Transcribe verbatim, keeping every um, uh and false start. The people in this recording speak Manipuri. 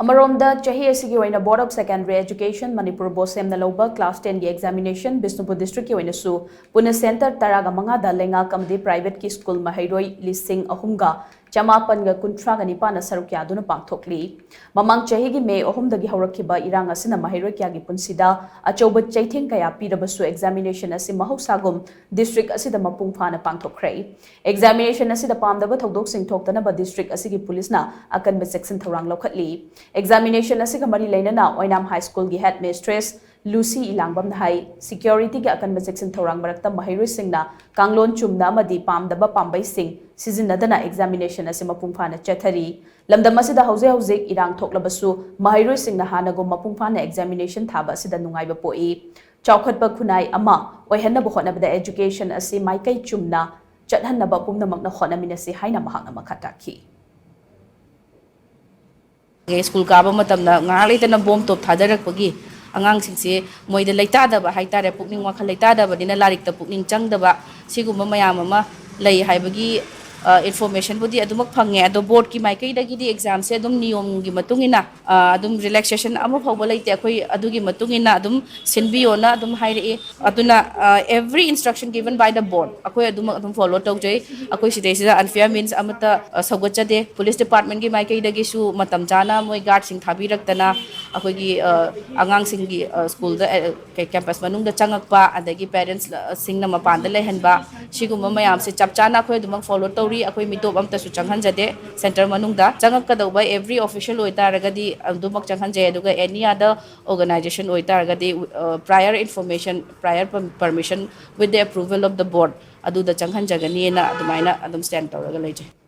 ꯑꯃꯔꯣꯝꯗ, ꯆꯍꯤ ꯑꯁꯤꯒꯤ ꯑꯣꯏꯅ Board of Secondary Education Manipur ꯕꯣꯁꯦꯝꯅ ꯂꯧꯕ class ten ꯒꯤ examination ꯕꯤꯁꯅꯨꯄꯨꯔ district ꯀꯤ ꯑꯣꯏꯅꯁꯨ ꯄꯨꯟꯅ center ꯇꯔꯥꯒ ꯃꯉꯥꯗ ꯂꯩꯉꯥꯛ ꯑꯃꯗꯤ private ꯀꯤ school ꯃꯍꯩꯔꯣꯏ ꯂꯤꯁꯤꯡ ꯑꯍꯨꯝꯒ ꯆꯃꯥꯄꯟꯒ ꯀꯨꯟꯊ꯭ꯔꯥꯒ ꯅꯤꯄꯥꯟꯅ ꯁꯔꯨꯛ ꯌꯥꯗꯨꯅ ꯄꯥꯡꯊꯣꯛꯂꯤ꯫ ꯃꯃꯥꯡ ꯆꯍꯤꯒꯤ ꯃꯦ ꯑꯍꯨꯝꯗꯒꯤ ꯍꯧꯔꯛꯈꯤꯕ ꯏꯔꯥꯡ ꯑꯁꯤꯅ ꯃꯍꯩꯔꯣꯏ ꯀꯌꯥꯒꯤ ꯄꯨꯟꯁꯤꯗ ꯑꯆꯧꯕ ꯆꯩꯊꯦꯡ ꯀꯌꯥ ꯄꯤꯔꯕꯁꯨ, examination ꯑꯁꯤ ꯃꯍꯧꯁꯥꯒꯨꯝ district ꯑꯁꯤꯗ ꯃꯄꯨꯡ ꯐꯥꯅ ꯄꯥꯡꯊꯣꯛꯈ꯭ꯔꯦ꯫ Examination ꯑꯁꯤꯗ ꯄꯥꯝꯗꯕ ꯊꯧꯗꯣꯛꯁꯤꯡ ꯊꯣꯛꯇꯅꯕ district ꯑꯁꯤꯒꯤ ꯄꯨꯂꯤꯁꯅ ꯑꯀꯟꯕ ꯆꯦꯛꯁꯤꯟ ꯊꯧꯔꯥꯡ ꯂꯧꯈꯠꯂꯤ꯫ Examination ꯑꯁꯤꯒ ꯃꯔꯤ ꯂꯩꯅꯅ ꯑꯣꯏꯅꯥꯝ High School ꯒꯤ headmistress ꯂꯨꯁꯤ ꯏꯂꯥꯡꯕꯝꯅ ꯍꯥꯏ, security ꯒꯤ ꯑꯀꯟꯕ ꯆꯦꯛꯁꯤꯟ ꯊꯧꯔꯥꯡ ꯃꯔꯛꯇ ꯃꯍꯩꯔꯣꯏꯁꯤꯡꯅ ꯀꯥꯡꯂꯣꯟ ꯆꯨꯝꯅ ꯑꯃꯗꯤ ꯄꯥꯝꯗꯕ ꯄꯥꯝꯕꯩꯁꯤꯡ ꯁꯤꯖꯤꯟꯅꯗꯅ examination ꯑꯁꯤ ꯃꯄꯨꯡ ꯐꯥꯅ ꯆꯠꯊꯔꯤ꯫ ꯂꯝꯗꯝ ꯑꯁꯤꯗ ꯍꯧꯖꯤꯛ ꯍꯧꯖꯤꯛ ꯏꯔꯥꯡ ꯊꯣꯛꯂꯕꯁꯨ, ꯃꯍꯩꯔꯣꯏꯁꯤꯡꯅ ꯍꯥꯟꯅꯒꯨꯝ ꯃꯄꯨꯡ ꯐꯥꯅ examination ꯊꯥꯕ ꯑꯁꯤꯗ ꯅꯨꯡꯉꯥꯏꯕ ꯄꯣꯛꯏ꯫ ꯆꯥꯎꯈꯠꯄ ꯈꯨꯟꯅꯥꯏ ꯑꯃ ꯑꯣꯏꯍꯟꯅꯕ ꯍꯣꯠꯅꯕꯗ education ꯑꯁꯤ ꯃꯥꯏꯀꯩ ꯆꯨꯝꯅ ꯆꯠꯍꯟꯅꯕ ꯄꯨꯝꯅꯃꯛꯅ ꯍꯣꯠꯅꯃꯤꯟꯅꯁꯤ ꯍꯥꯏꯅ ꯃꯍꯥꯛꯅ ꯃꯈꯥ ꯇꯥꯈꯤ꯫ ꯁ꯭ꯀꯨꯜ ꯀꯥꯕ ꯃꯇꯝꯗ ꯉꯥꯏꯍꯥꯛ ꯂꯩꯇꯅ ꯕꯣꯝ ꯇꯣꯞ ꯊꯥꯗꯔꯛꯄꯒꯤ ꯑꯉꯥꯡꯁꯤꯡꯁꯦ ꯃꯣꯏꯗ ꯂꯩꯇꯥꯗꯕ ꯍꯥꯏꯇꯥꯔꯦ, ꯄꯨꯛꯅꯤꯡ ꯋꯥꯈꯜ ꯂꯩꯇꯥꯗꯕꯅꯤꯅ ꯂꯥꯏꯔꯤꯛꯇ ꯄꯨꯛꯅꯤꯡ ꯆꯪꯗꯕ, ꯁꯤꯒꯨꯝꯕ ꯃꯌꯥꯝ ꯑꯃ ꯂꯩ ꯍꯥꯏꯕꯒꯤ, ꯑ, information ꯕꯨꯗꯤ ꯑꯗꯨꯃꯛ ꯐꯪꯉꯦ꯫ ꯑꯗꯣ board ꯀꯤ ꯃꯥꯏꯀꯩꯗꯒꯤꯗꯤ exam ꯁꯦ ꯑꯗꯨꯝ ꯅꯤꯌꯣꯝꯒꯤ ꯃꯇꯨꯡ ꯏꯟꯅ, ꯑ, ꯑꯗꯨꯝ relaxation ꯑꯃ ꯐꯥꯎꯕ ꯂꯩꯇꯦ꯫ ꯑꯩꯈꯣꯏ ꯑꯗꯨꯒꯤ ꯃꯇꯨꯡ ꯏꯟꯅ ꯑꯗꯨꯝ ꯁꯤꯟꯕꯤꯌꯣꯅ ꯑꯗꯨꯝ ꯍꯥꯏꯔꯛꯏ꯫ ꯑꯗꯨꯅ, ꯑ, every instruction given by the board ꯑꯩꯈꯣꯏ ꯑꯗꯨꯃꯛ ꯑꯗꯨꯝ follow ꯇꯧꯖꯩ꯫ ꯑꯩꯈꯣꯏ ꯁꯤꯗꯩꯁꯤꯗ unfair means ꯑꯃꯠꯇ, ꯑ, ꯁꯧꯒꯠꯆꯗꯦ꯫ Police department ꯀꯤ ꯃꯥꯏꯀꯩꯗꯒꯤꯁꯨ ꯃꯇꯝ ꯆꯥꯅ ꯃꯣꯏ guard ꯁꯤꯡ ꯊꯥꯕꯤꯔꯛꯇꯅ ꯑꯩꯈꯣꯏꯒꯤ, ꯑ, ꯑꯉꯥꯡꯁꯤꯡꯒꯤ, ꯑ, ꯁ꯭ꯀꯨꯜꯗ, ꯑ, ꯀꯦ-, campus ꯃꯅꯨꯡꯗ ꯆꯪꯉꯛꯄ, ꯑꯗꯒꯤ parents ꯁꯤꯡꯅ ꯃꯄꯥꯟꯗ ꯂꯩꯍꯟꯕ, ꯁꯤꯒꯨꯝꯕ ꯃꯌꯥꯝꯁꯦ ꯆꯞ ꯆꯥꯅ ꯑꯩꯈꯣꯏ ꯑꯗꯨꯃꯛ follow ꯇꯧꯔꯤ꯫ ꯑꯩꯈꯣꯏ ꯃꯤꯇꯣꯞ ꯑꯃꯠꯇꯁꯨ ꯆꯪꯍꯟꯖꯗꯦ center ꯃꯅꯨꯡꯗ꯫ ꯆꯪꯉꯛꯀꯗꯧꯕ every official ꯑꯣꯏꯇꯥꯔꯒꯗꯤ ꯑꯗꯨꯃꯛ ꯆꯪꯍꯟꯖꯩ, ꯑꯗꯨꯒ any other organization ꯑꯣꯏꯇꯥꯔꯒꯗꯤ, ꯑ, prior information, prior permission with the approval of the board ꯑꯗꯨꯗ ꯆꯪꯍꯟꯖꯒꯅꯤꯅ ꯑꯗꯨꯃꯥꯏꯅ ꯑꯗꯨꯝ stand ꯇꯧꯔꯒ ꯂꯩꯖꯩ꯫